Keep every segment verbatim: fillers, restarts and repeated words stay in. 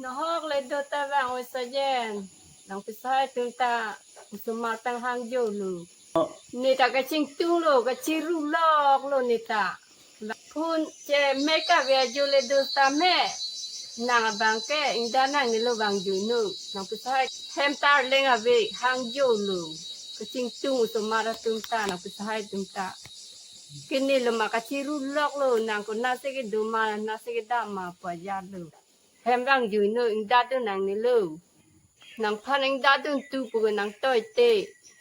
Nahok le do ta vang oi sajen. Nang pisai atum ta osomar tang hangjo lo. Ne ta kachingtung lo, kachiru lok lo ne ta. Phone che me kave ajo le do ta me. Nang abang ke ingda nangne lo vangjuinut. Nang pisai hem tarleng ave hangjo lo. Kachingtung osomar atum ta, nang pisai atum ta. Kene lo ma kachiru lok lo, nang konatsi kedo ma, natsi kedam ma pu ajat lo. Hem vangjuinut, ingda dun nangne lo. Nangphan ingda dun tu pu nang toi te.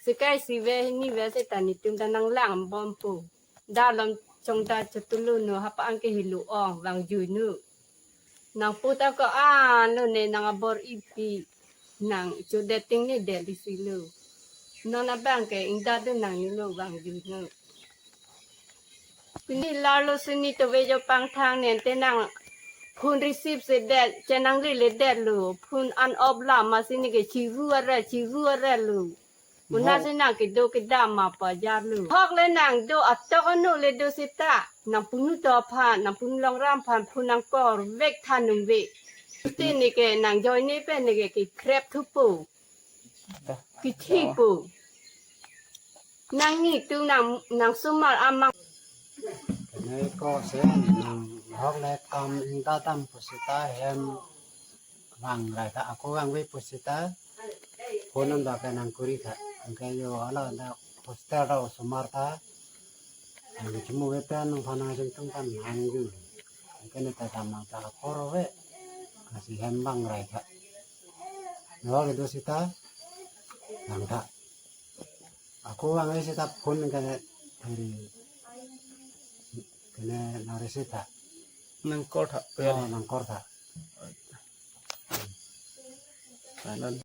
Sekai si ve hini ve seta netum ta nang lang bom po. Da lom chongda chotulu no hapa angke hilo ong vangjuinut. Nang pu ta ko-an lo ne nang abor ipi. Nang chodet ting ne det isi lo. Non abang ke ingda dun nangne lo vangjuinut. Pini larlo sini tove jo pangthang nente nang phone receive si det, che nang lele det lo. Phone an off la ma sini ke chiru are, chiru are lo. Konatsi nang kedo kedam ma pu ajat lo. Hok le nang do atok anu le do seta. Nang punu to aphan, nang punu longram aphan phone nang kor vek thanum ve. Te ne ke nang joine pen ne ke kekrep thupo. Kithi po. Nang ni tu nang, nang osomar amang. Kene ko se nang hok le kam ingda dam pu seta hem vang rai ta, ako vangve pu seta. Phone an ba ke nang kuri ta. Angke yo hala dak hostel ra osomar ta. Ang chemu ve pen nangphan nang chingtung kan hangjo. Angke ne ta dam nang ta ako ro ve. Lasi hem vang rai ta. Yo kedo seta. Lang ta. Ako vangve seta phone kene thari. Kene nang receive ta. Nang kor ta. Oh, nang kor ta. Kanan.